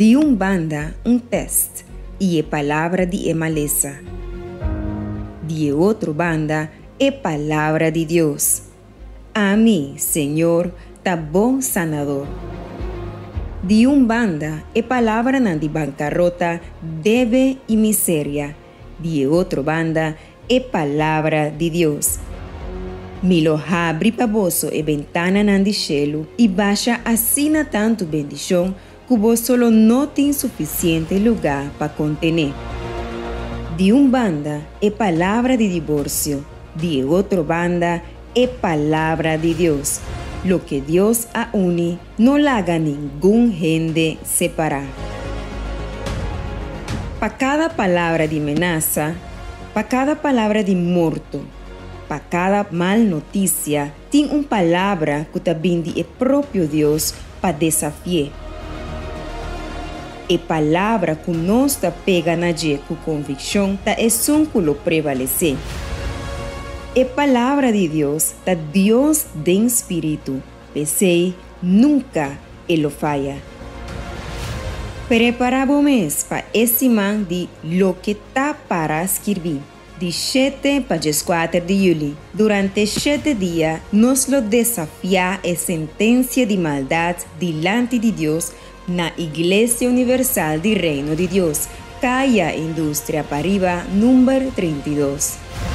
Di un banda un pèst i e palabra di e malesa. Di e otro banda e palabra di Dios. Ami, Señor, ta bo sanador. Di un banda e palabranan di bankarota, debe i miseria, di e otro banda e palabra di Dios. Mi lo habri pa boso e bentananan di shelu i basha asina tantu bendishon ku boso lo no tin sufisiente lugá pa kontené. Di un banda e palabra di diborsio, di e otro banda e palabra di Dios. Loke Dios a uni, no laga ningun hende separá. Pa kada palabra di menasa, pa kada palabra di morto, pa kada mal notisia, tin un palabra ku ta bin di e propio Dios pa desafi'é. E palabra ku nos ta pega na dje ku konvikshon ta esun ku lo prevalesé. E palabra di Dios ta Dios den spiritu. P'esei nunka e lo faya. Prepará bo mes pa e siman di Loke Ta Para Skirbí, di shete pa djeskuater di yüli. Durante shete dia nos lo desafiá e sentensia di maldat dilanti di Dios na Iglesia Universal di Reino di Dios, Kaya Industria Pariba number 32.